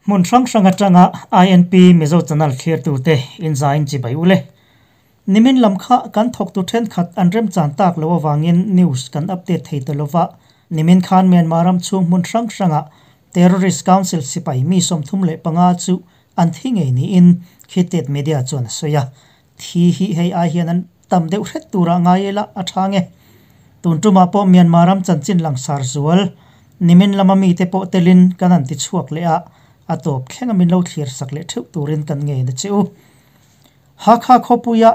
Hmun hrang hrang atanga INP Mizo Channel thlirtute inzain chibai ule. Nimin lam kha kan thawktu thenkhat an remchan tak lo avangin news kan update thei ta lova. Nimin khan Myanmar ram chhung hmun hrang hrangah Terrorist Council sipai mi 35 chu an thi ngei niin Khitet Media chuan a sawi a. Thi hi hei ai hian an tam deuh hret tura ngai ila a tha nge. Tun tumah pawh Myanmar ram chanchin langsar zual nimin lama mite pawh telin kan han ti chhuak leh a, a tawp thleng a min lo thlir sak leh theuh turin kan ngei na che u. Hakha khawpuia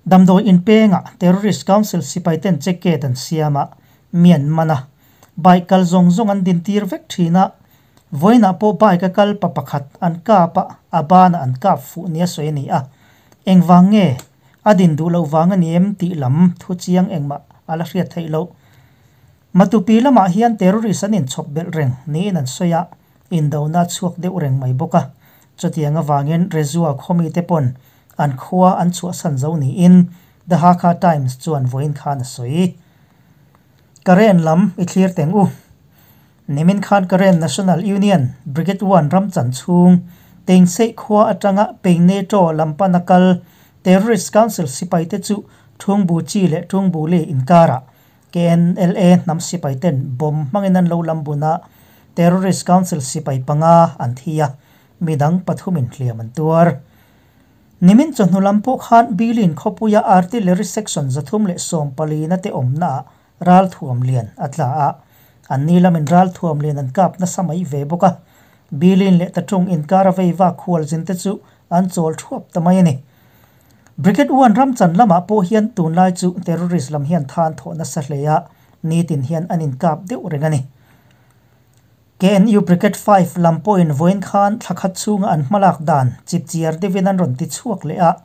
damdawi inpengah Terrorist Council sipai ten check gate an siam a, Myanmar a bike kal zawng zawng an din tir vek thin a, vawiinah pawh bike a kal pa pakhat an kap a, a banah an kap fuh nia sawi a ni a. Engvang nge a din duh loh vang a ni em tih lam thu chiang engmah a la hriat theih loh. Matupi lamah hian terrorist an inchhawp belh reng niin an sawi a, indona a chhuak deuh reng mai bawk a. Chutiang avangin Rezua khawmite pawn an khua an chhuahsan zo niin The Hakha Times chuan vawiin khan a sawi. Karen lam i thlir teng u. Nimin khan Karen National Union Brigade One ram chan chhung Tengseih khua atanga Peineto lampana kal Terrorist Council sipaite chu Thungbu Chi leh Thungbu Li inkarah KNLA hnam sipai ten bomb hmangin an lo lam bun a, Terrorist Council sipai panga an thi a, midang pathumin hliam an tuar. Nimin chawhnu lam pawh khan Bilin khawpuia Artillery Section 314 na te awmnaah ral thuam lian a tla a, an ni lamin ral thuam lian an kap nasa mai ve bawk a. Bilin leh Tatung inkar a vei vak khualzin te chu an chawl thuap ta mai a ni. Brigade One ram chan lamah pawh hian tunlai chu terrorist lam hian than thawh nasa hle a, nitin hian an inkap deuh reng a ni. KNU Brigade 5 lam pawhin vawiin khan thla khat chhunga an hmalak dan chipchiar deuhin an rawn ti chhuak leh a,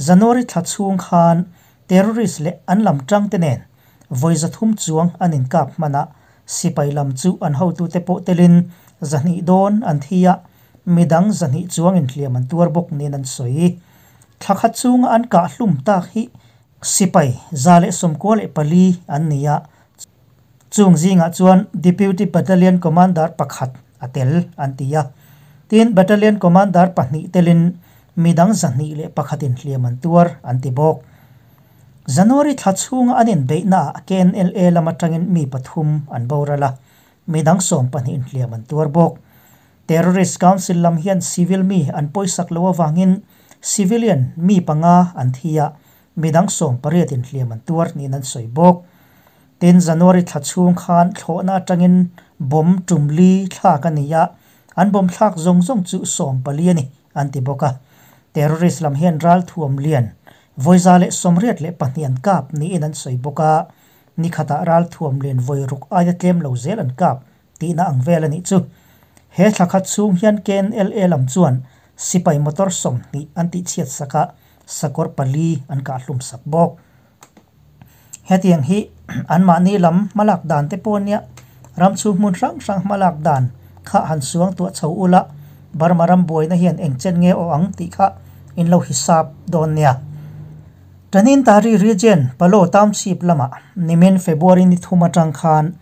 January thla chhung khan terrorist leh an lam tang te nen vawi 300 chuang an inkap hman a, sipai lam chu an hotute pawh telin 200 dawn an thi a, midang 200 chuang inhliam an tuar bawk niin an sawi. Thla khat chhunga an kah hlum tak hi sipai 194 an ni a, chung zingah chuan Deputy Battalion Commander pakhat a tel an ti a. Tin Battalion Commander pahnih telin midang 201 inhliam an tuar an ti bawk. January thla chhunga an inbeihnaah KNLA lam atangin mi pathum an boral a, midang 12 inhliam an tuar bawk. Terrorist Council lam hian civil mi an pawisak lo awangin civilian mi panga an thi a, midang 18 inhliam an tuar niin an sawi bawk. Tin January thla chhung khan thlawhna atangin bomb tumli thlak a ni a, an bomb thlak zawng zawng chu 14 a ni an ti bawk a. Terrorist lam hian ral thuam lian vawi 182 an kap niin an sawi bawk a, ni khatah ral thuam lian vawi ruk aia tlem lo zel an kap tihna ang vel a nih chu. He thla khat chhung hian KNLA lam chuan sipai motor 20 an tih chhiat sak a, sakawr pali an kah hlum sak bawk. Hetiang hi an mahni lam hmalak dan te pawh nia ram chhung hmun hrang hrang hmalak dan kha han suang tuah chho ula, Burma ram buaina hian eng chen nge aw ang tih kha in lo hisap dawn nia. Tanin Tari Region Palo Township lamah nimin February ni thum atang khan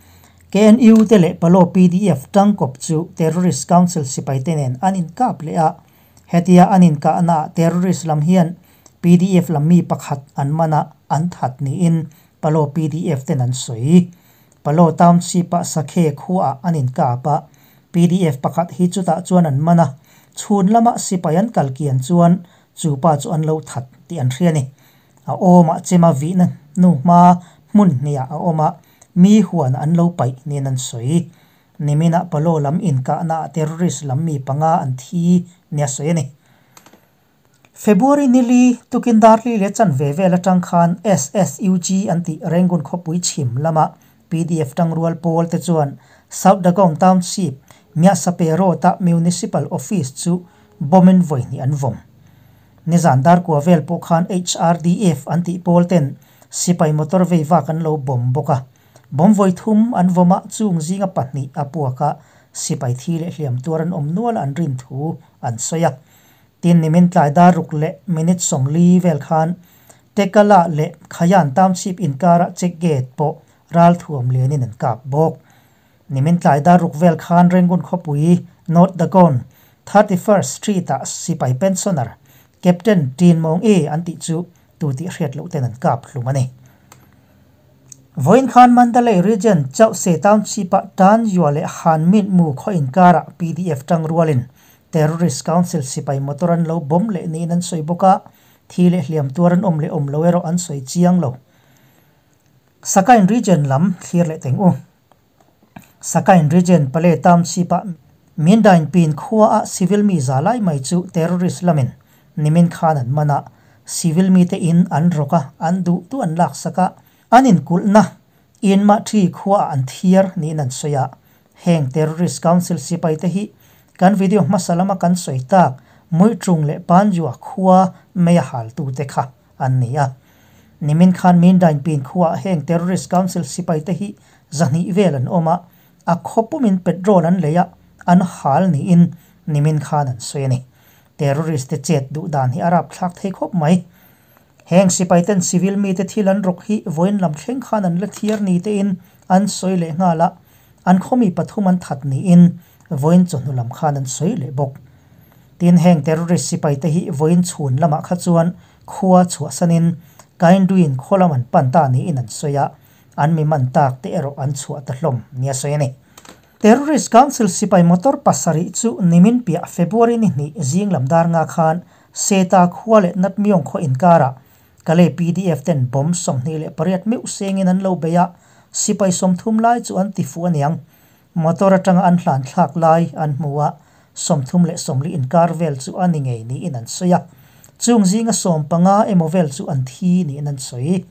KNU te leh Palo PDF tangkawp chu Terrorist Council sipai te nen an inkap leh a, hetia an inkahnaah terrorist lam hian PDF lam mi pakhat an mana an that niin Palo PDF ten an sawi. Palo Township-ah Sakhe khuaah an inkap a, PDF pakhat hi chutah chuan an mana, chhun lama sipai an kalkian chuan chupa chu an lo that tih an hria ni. A awmah chema vihna hnu hma hmun hniah a awm a, mi huan an lo paih niin an sawi. Niminah Palo lam inkahnaah terrorist lam mi panga an thi nia sawi a ni. February nili tukin darli leh chan ve vel atang khan SSUG an tih Rangoon khawpui chhim lama PDF tangrual pawl te chuan South Dagon Township Myasape Road-a Municipal Office chu bombin vawi hnih an vawm. Nizan darkua vel pawh khan HRDF an tih pawl ten sipai motor vei vak an lo bomb bawk a. Bomb vawi thum an vawm a, chung zinga pahnih a puak a, sipai thi leh hliam tuar an awm nual an rin thu an sawi a. Tin nimin tlai dar ruk leh minute 40 vel khan Tekala leh Khayan Township inkara check gate pawh ral thuam lianin an kap bawk. Nimin tlai dar ruk vel khan Rangoon khawpui North Dagon 31st Street-ah sipai pensioner Captain Tin Maung Ee an tih chu tu tih hriat loh ten an kap hlum a ni. Vawiin khan Mandalay Region Chauhse Township-ah Tan Yua leh Han Min Mu khaw inkarah pdf tang rualin Terrorist Council sipai motor an lo bawm leh niin an sawi bawk a, thi leh hliam tuar an awm leh awm lo erawh an sawi chiang lo. Sakain Region lam thlir leh teng u. Sakain Region Pale Township-ah Mindain Pin khuaah civil mi za lai mai chu terrorist lamin nimin khan an man a, civil mite in an rawk a, an duh duh an laksak a, an inkulhna in mah thi khuaah an thiar niin an sawi a. Heng Terrorist Council sipaite hi kan video hmasa lama kan sawi tak Muichung leh Panjua khua mei a haltute kha an ni a. Nimin khan Mindain Pin khuaah heng Terrorist Council sipaite hi zahnih vel an awm a, a khaw pumin petrol an lei a, an hal niin nimin khan an sawi a ni. Terrorist te chet duh dan hi a rapthlak thei khawp mai. Heng sipaiten civil mite thil an rawk hi vawiin lam thleng khan an la thiar ni tein an sawi leh nghal a, an khawmi pathum an that niin vawiin chawhnu lam khan an sawi leh bawk. Tin, heng terrorist sipaite hi vawiin chhun lamah kha chuan khua chhuahsanin Kainduin khaw lam an pan ta niin an sawi a, an mi man tak te erawh an chhuah ta hlawm nia sawi a ni. Terrorist Council sipai motor pasarih chu nimin piah February ni hnih zing lam dar nga khan Seta khua leh Natmyong khaw inkarah Kalay pdf ten bomb 28 meuh sengin an lo bei a, sipai 30 lai chu an ti fuh aniang. Motor atanga an hlan thlak lai an hmu a, 30 leh 40 inkar vel chu a ni ngei niin an sawi a. Chung zinga 15 emaw vel chu an thi niin an sawi.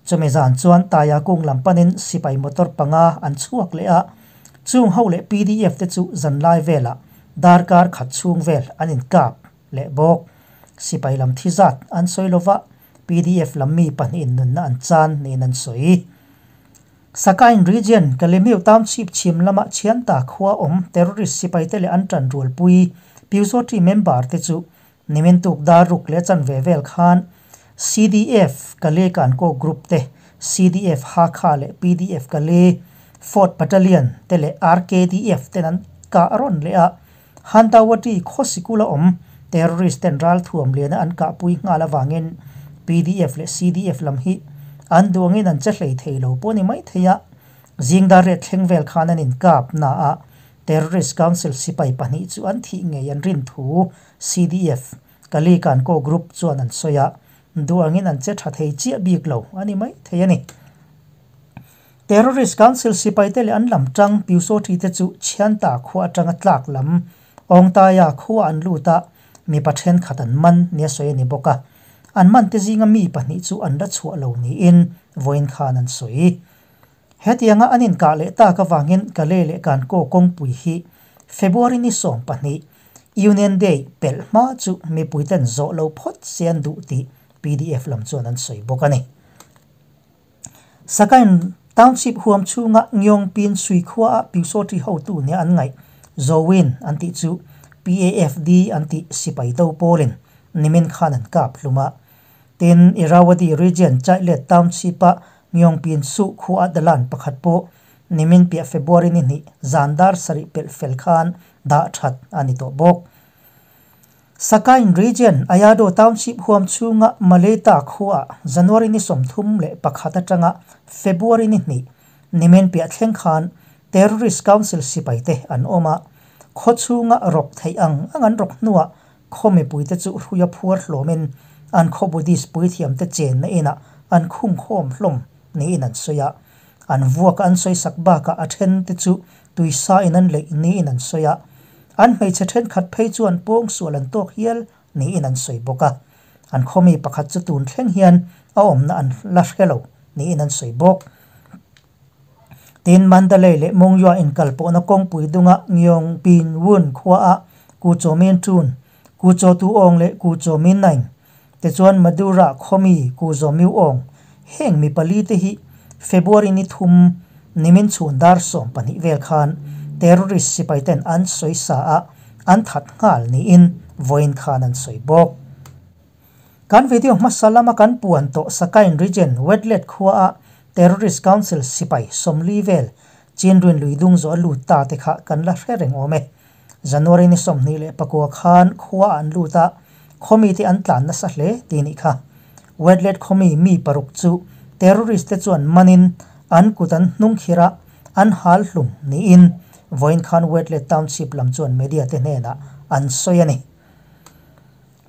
Chumi zan chuan Taya kung lam panin sipai motor panga an chhuak leh a, chung ho leh pdf te chu zanlai velah darkar khat chhung vel an inkap leh bawk. Sipai lam thi zat an sawi lova, pdf lam mi pahnihin nunna an chan niin an sawi. Sakain Region, Kalemiu Township chhim lama Chhianta khua awm terrorist sipaite leh an tan rualpui Pyusawṭi member te chu nimin tuk dar ruk leh chanve vel khan CDF Kale Kankaw Group te, CDF Hakha leh pdf Kale Fourth Battalion te leh RKDF ten an kah rawn leh a, Hantawati khaw sikula awm terrorist ten ralthuam liana an kahpui nghal avangin pdf leh CDF lam hi an duangin an che hlei thei lo pawh a ni mai thei a. Zingdar riat thleng vel khan an inkap na a, Terrorist Council sipai pahnih chu an thih ngei an rin thu CDF Kali Kankaw Group chuan an sawi a, duangin an che tha thei chiah bik lo a ni mai thei a ni. Terrorist Council sipaite leh an lam tang Pyusawṭi te chu Chhianta khua atanga tlak lam Awngtaia khua an lut a, mipa thenkhat an man nia sawi a ni bawk a. An man te zinga mi pahnih chu an la chhuah lo niin vawiin khan an sawi. Hetianga an inkah leh tak avangin Kale leh Kankaw kawngpui hi February ni 12, Union Day pelh hma chu mipuiten zawh lo phawt se an duh tih pdf lam chuan an sawi bawk a ni. Sakain Township huam chhunga Ngyong Pin Sui khuaah Pyusawṭi hotu nia an ngaih Zowin an tih chu PAFD an tih sipai do pawlin nimin khan an kap hlum a. Tin, Irrawaddy Region Chaihlet Township-a Ngyong Pin Su khuaah dalan pakhat pawh nimin piah February ni hnih zan dar sarih pelh fel khan dah that a ni tawh bawk. Sakain Region, Ayado Township huam chhunga Maleta khuaah January ni 31 atanga February ni hnih nimin piah thleng khan Terrorist Council sipaite an awm a, khaw chhunga rawk theih ang ang an rawk hnuah khaw mipuite chu hruia phuar hlawmin an khaw Buddhist puithiamte chenna inah an khung khawm hlawm niin an sawi a. An vuaka an sawi sak bakah a thente chu tuisa in an leih niin an sawi a. An hmeichhe thenkhat phei chuan pawngsual an tawk hial niin an sawi bawk a. An khawmi pakhat chu tun thleng hian a awmna an la hre lo niin an sawi bawk. Tin, Mandalay leh Mongyua inkal pawhna kawngpui dunga Ngyong Pin Wun khuaah Ku Chaw Min Tun, Ku Chaw Tu Awng leh Ku Chaw Min Naing te chuan Madura khawmi Ku Zaw Miu Awng heng mi pali te hi February ni thum nimin chhun dar 12 vel khan terrorist sipaiten an sawi sa a, an that nghal niin vawiin khan an sawi bawk. Kan video hmasa lama kan puan tawh Sakain Region Wetlet khuaah Terrorist Council sipai 40 vel Chinruin lui dung zawh a lut ta te kha kan la hre reng awm e. January ni 29 khan khua an lut a, khawmi te an tlan nasa hle tih nih kha. Wetlet khawmi mi paruk chu terrorist te chuan manin an kut an hnung khirh a, an hal hlum niin vawiin khan Wetlet Township lam chuan media te hnenah an sawi a ni.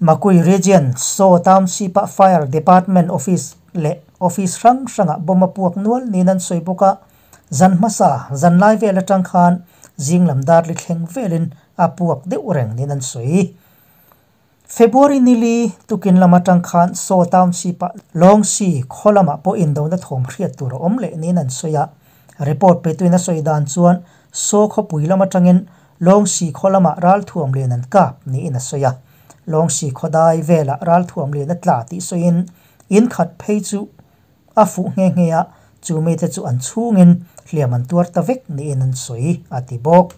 Makui Region Saw Township-a Fire Department Office leh Office hrang hrangah bomb a puak nual niin an sawi bawk a, zan hmasa zan lai vel atang khan zing lam dar li thleng velin a puak deuh reng niin an sawi. February nili tukin lam atang khan Saw Township-a Lawngsi khaw lamah pawh indona thawm hriat tur a awm leh niin an sawi a, report petuin a sawi dan chuan Saw khawpui lam atangin Lawngsi khaw lamah ralthuam lian an kap niin a sawi a. Lawngsi khawdai velah ralthuam lian a tla tih sawiin in khat phei chu a fuh nghe nghe a, chu mite chu an chhungin hliam an tuar ta vek niin an sawi a ti bawk.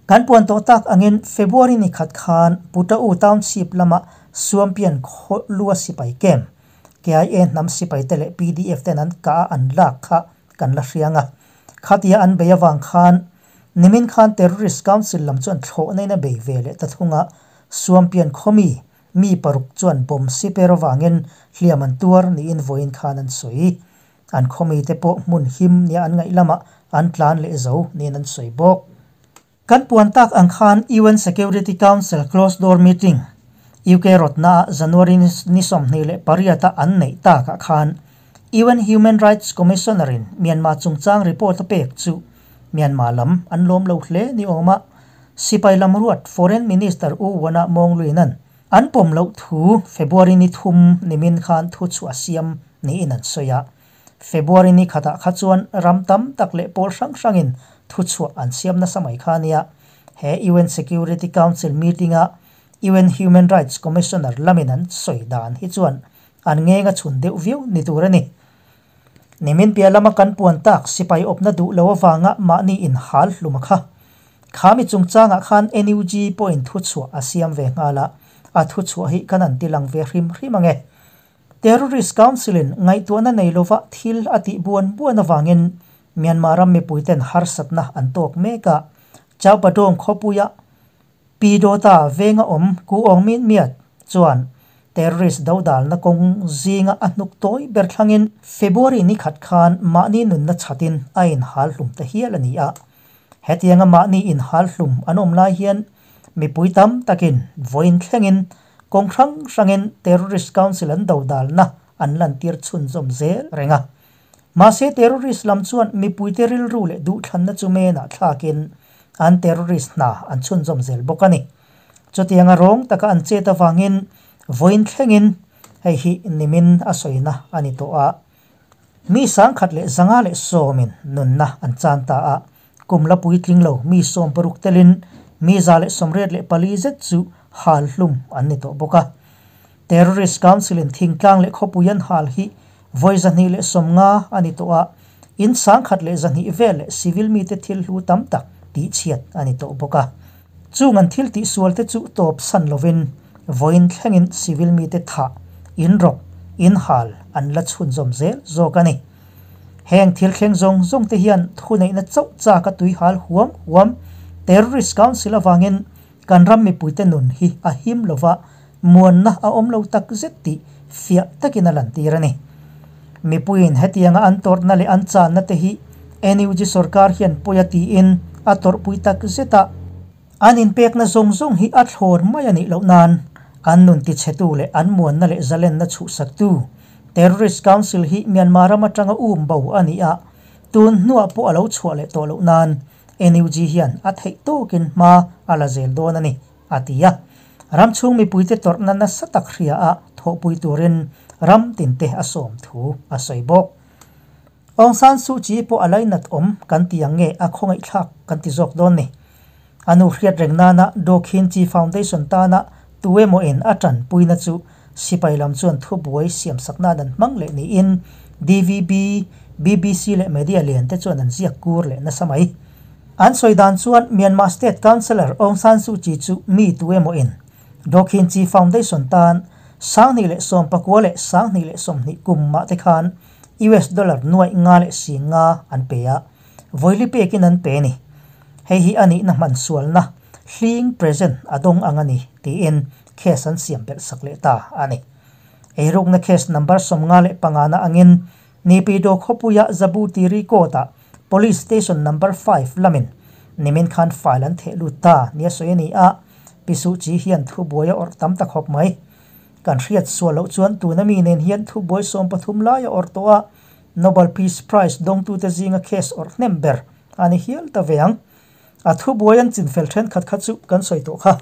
Kan puan tawh tak angin February ni khat khan Putau Township lama Suampian khaw lua sipai camp, KIA hnam sipaite leh pdf ten an kah a an lak kha kan la hriang a. Khatia an bei avang khan nimin khan Terrorist Council lam chuan thlawhna in a bei ve leh ta thung a, Suampian khawmi mi paruk chuan bomb siper avangin hliam an tuar niin vawiin khan an sawi. An khawmite pawh hmun him nia an ngaih lamah an tlan leh zo niin an sawi bawk. Kan puan tak ang khan UN Security Council Closed Door Meeting, UK rawtnaah January ni 28 a an neih takah khan UN Human Rights Commissioner-in Myanmar chungchang report a pek chu Myanmar lam an lawm lo hle ni awm a, sipai lam ruat Foreign Minister U Wana Mawngluinan an pawm loh thu February ni thum nimin khan thu chhuah siam niin an sawi a. February ni khatah kha chuan ram tam tak leh pawl hrang hrangin thu chhuah an siam nasa mai kha a nia. He UN Security Council meeting-a UN Human Rights Commissioner lamin an sawi dan hi chuan an ngeng a chhun deuh viau ni tur a ni. Nimin piah lama kan puan tak sipai awpna duh lo avanga mahni inhal hlum a kha. Khami chungchangah khan NUG pawhin thuchhuah a siam ve nghal a, a thuchhuah hi kan han tilang ve hrim hrim ang e. Terrorist Council-in ngaihtuahna nei lova thil a tih buan buan avangin Myanmar ram mipuiten harsatna an tawk mek a, Chaupadawng khawpuia Pi Dawta venga awm Ku Aung Min Myat chuan terrorist dodalna kawng zinga a hnuk tawi ber thlangin February ni khat khan mahni nunna chhatin a inhal hlum ta hial a ni a. Hetianga mahni inhal hlum an awm lai hian mipui tam takin vawiin thlengin kawng hrang hrangin terrorist council an dodalna an lantir chhunzawm zel reng a. Mahse terrorist lam chuan mipuite rilru leh duhthlanna chu menah thlakin an terrorist hna an chhunzawm zel bawk a ni. Chutianga rawng taka an chet avangin vawiin thlengin hei hi nimin a sawina a ni tawh a. Mi 1110 in nunna an chan ta a, kum la puitling lo mi 60 telin mi 184 zet chu hal hlum an ni tawh bawk a. Terrorist Council in thingtlang leh khawpui an hal hi vawi 250 a ni tawh a, in 102 vel leh civil mite thil hlu tam tak tihchhiat a ni tawh bawk a. Chung an thil tihsual te chu tawp san lovin vawiin thlengin civil mite thah, in rawk, in hal an la chhunzawm zel zawk a ni. Heng thil thleng zawng zawng te hian thuneihna chauh chak a tui hal huam huam Terrorist Council avangin Kan ram mipuite nun hi a him lova, muanna a awm lo tak zet tih fiah takin a lantir a ni. Mipuiin hetianga an tawrhna leh an channa te hi NUG sorkar hian pawi a tiin a tawrhpui tak zet a. An inpekna zawng zawng hi a thlawn mai a nih loh nan an nun tichhetu leh an muanna leh zalenna chhuhsaktu Terrorist Council hi Myanmar ram atanga um bo a ni a, tun hnuah pawh a lo chhuah leh tawh loh nan NUG hian a theih tawkin hma a la zel dawn a ni, a ti a. Ram chhung mipuite tawrhna nasa tak hria a thawhpui turin ram tinte a sawm thu a sawi bawk. Aung San Suu Kyi pawh a lainat awm kan ti ang nge a khawngaihthlak kan ti zawk dawn ni. A nu hriat reng nana Do Khin Kyi Foundation tana tu emaw in a tanpuina chu sipai lam chuan thubuai siamsak nan an hmang leh niin DVB, BBC leh media lian te chuan an ziak kur leh nasa mai. An sawi dan chuan Myanmar State Counsellor Aung San Suu Kyi chu mi tu emaw in Do Khin Kyi Foundation tan 2019 leh 2020 kum mah te khan US dollar nuaih nga leh sing nga an pe a, vawili pekin an pe a ni. Hei hi a nihna hman sualna, hling present a dawng ang a ni tiin case an siam belh sak leh ta a ni. Eirukna case number 55 na angin Naypyidaw khawpuia Zabu Tiri Court-ah Police Station Number Five lamin nimin khan file an theh lut ta nia sawi a ni a, Pi Suh Kyi hian thubuai a awrh tam ta khawp mai. Kan hriat sual loh chuan tuna mi nen hian thubuai 13 lai a awrh tawh a, Nobel Peace Prize dawngtute zinga case awrh hnem ber a ni hial ta ve ang. A thubuai an chinfel thenkhat kha chu kan sawi tawh kha.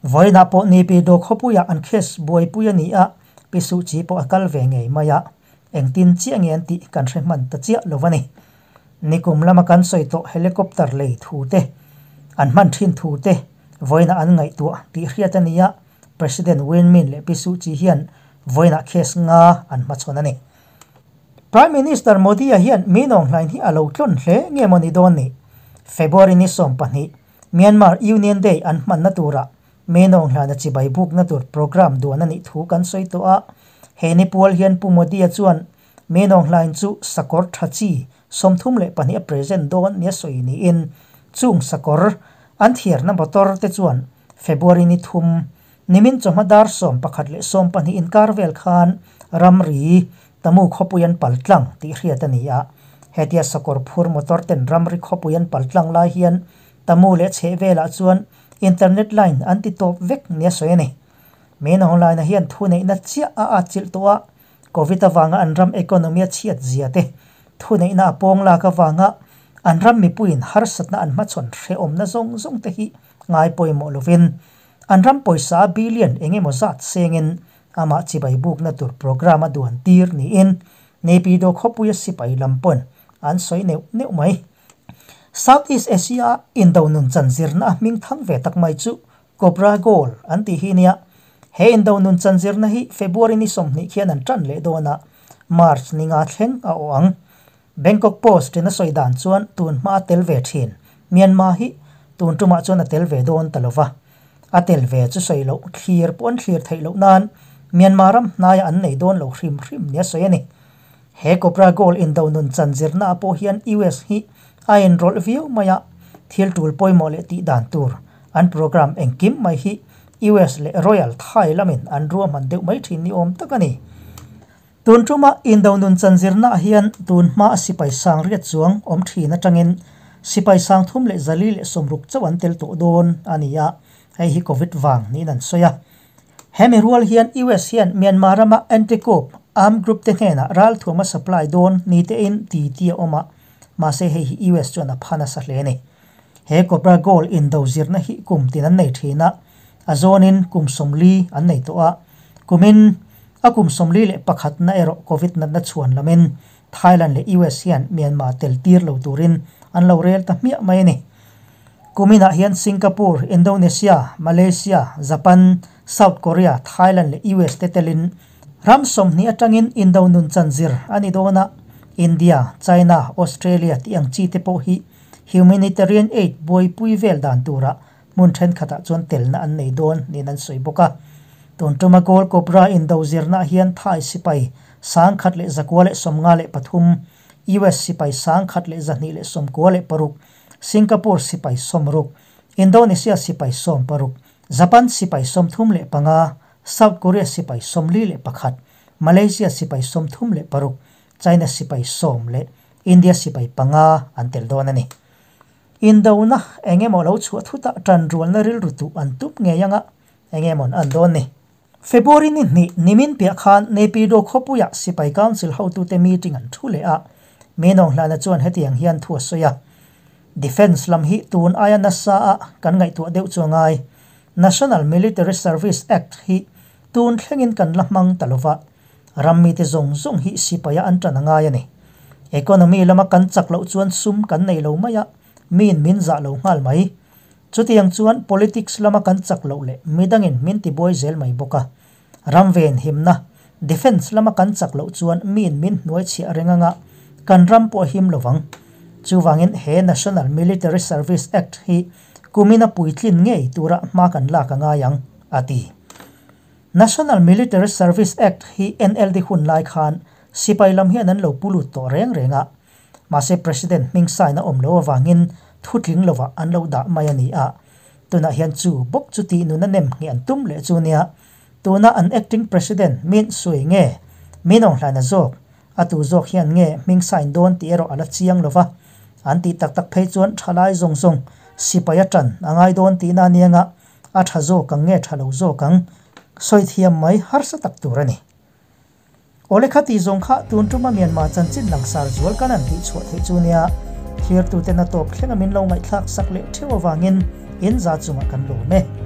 Vawiinah pawh Naypyidaw khawpuiah an case buaipui a ni a, Pi Suh Kyi pawh a kal ve ngei mai a, engtin chiah nge an tih kan hre hman ta chiah lo a ni. Nikum lama kan sawi tawh helicopter lei thu te, an hman thin thu te vawiinah an ngaihtuah tih hriat a ni a, President Win Myint leh Pi Suh Kyi hian vawiinah case nga an hmachhawn a ni. Prime Minister Modi-a hian mi nawnghlain hi a lo tlawn hle nge maw ni dawn ni? February ni 20, Myanmar Union Day an hmanna turah mi nawnghlana chibai bukna tur programme duan a nih thu kan sawi tawh a. He ni pual hian Pu Modi-a chuan mi nawnghlain chu sakawr tha chi 32 a present dawn nia sawi niin chung sakawr an thiarna motor te chuan February ni 3, nimin chawhma dar 11 leh 20 inkar vel khan ramri Tamu khawpui an pal tlang tih hriat a ni a. Hetia sakawr phur motor ten ramri khawpui an pal tlang lai hian Tamu leh chheh velah chuan internet line an ti tawp vek nia sawi a ni. Main online ah hian thuneihna chiah a atchilh tawh a, Covid avanga an ram economy a chhiat zia te, thuneihna a pawng lak avanga an ram mipuiin harsatna an hmachhawn hrehawmna zawng zawng te hi ngai pawimawh lovin an ram pawisa a billion eng emaw zat sengin amah chibai bukna tur programme a duan tir niin Naypyidaw khawpuia sipai lam pawn an sawi neuh neuh mai. South East Asia-a indo nun chan zirna a hming thang ve tak mai chu Cobra Gold an tih hi nia. He indo nun chan zirna hi February ni 20 khian an tan leh dawn a, March ni nga thleng a awh ang. Bangkok Post in a sawi dan chuan tun hma a tel ve thin Myanmar hi tun tumah chuan a tel ve dawn ta lova. A tel ve chu sawi loh thlir pawh an thlir theih loh nan Myanmar ram hnaia an nei dawn lo hrim hrim nia sawi a ni. He Cobra Gold indo nun chan zirna ah pawh hian US hi a inrawlh viau mai a, thil tul pawimawh leh tih dan tur an program engkim mai hi US leh Royal Thai lamin an ruahman deuh mai thin ni awm tak a ni. Tun tuma indo nun chan zirna ah hian tun hma a sipai 800 chuang awm thin atangin sipai 3,460 chauh an tel tawh dawn a ni a, hei hi Covid vang niin an sawi a. Hemi rual hian US hian Myanmar rama anti-coup armed group te hnenah ralthuam a supply dawn ni tein ti ti a awm a, mahse hei hi US chuan a pha nasa hle a ni. He Cobra Gold indo zirna hi kum tin an nei thin a, a zawnin kum 40 an nei tawh a, kumin a kum 41 na erawh Covid natna chhuan lamin Thailand leh US hian Myanmar tel tir lo turin an lo rel ta hmiah mai a ni. Kuminah hian Singapore, Indonesia, Malaysia, Japan, South Korea, Thailand leh US te telin ram 20 atangin indo nun chan zir a ni dawn a, India, China, Australia tih ang chi te pawh hi humanitarian aid buaipui vel dan tura hmun thenkhatah chuan telna an nei dawn niin an sawi bawk a. Tun tuma Gold Cobra indo zirnaah hian Thai sipai 1,953, US sipai 1,296, Singapore sipai 60, Indonesia sipai 60, Japan sipai 35, South Korea sipai 41, Malaysia sipai 36, China sipai 10 leh India sipai 5 an tel dawn a ni. Indona engemaw lo chhuah thutah tanrualna rilru tuh an tup ngei anga engemawn an dawn ni. February ni 2 nimin piah khan Naypyidaw khawpuiah sipai council hotute meeting an thu leh a, mi nawnghlana chuan hetiang hian thu a sawi a, Defence lam hi tun aia nasa a kan ngaihtuah deuh chu a ngai. National Military Service Act hi tun thlengin kan la hmang ta lova, ram mite zawng zawng hi sipaia an tan a ngai a ni. Economy lama kan chak loh chuan sum kan nei lo mai a, miin min zah lo nghal mai. Chutiang chuan politics lama kan chak loh leh midangin min tibuai zel mai bawk a. Ram ven himna, defence lama kan chak loh chuan miin min hnuai chhiah reng anga kan ram pawh a him lovang. Chuvangin he National Military Service Act hi kumina puitlin ngei tura hma kan lak a ngai ang, a ti. National Military Service Act hi NLD hun lai khan sipai lam hian an lo pulut tawh reng reng a. Mahse President hming sign a awm lo awangin thu tling lovah an lo dah mai a ni a. Tunah hian chu bawk chu tih nun a nem ngheh an tum leh chu nia. Tuna an acting president Min Sui nge Min Aung Hlaina zawk a tu zawk hian nge hming sign dawn tih erawh a la chiang lova. An tih tak tak phei chuan thalai zawng zawng sipai a tan a ngai dawn tihna a nianga a tha zawk ang nge tha lo zawk ang sawi thiam mai harsa tak tur a ni. Awle kha tih zawng kha tun tuma Myanmar chanchin langsar zual kan an tih chhuah theih chu nia thirtuten a tawp thlenga min lo ngaihthlak sak leh theuh avangin in za chungah kan lawm e.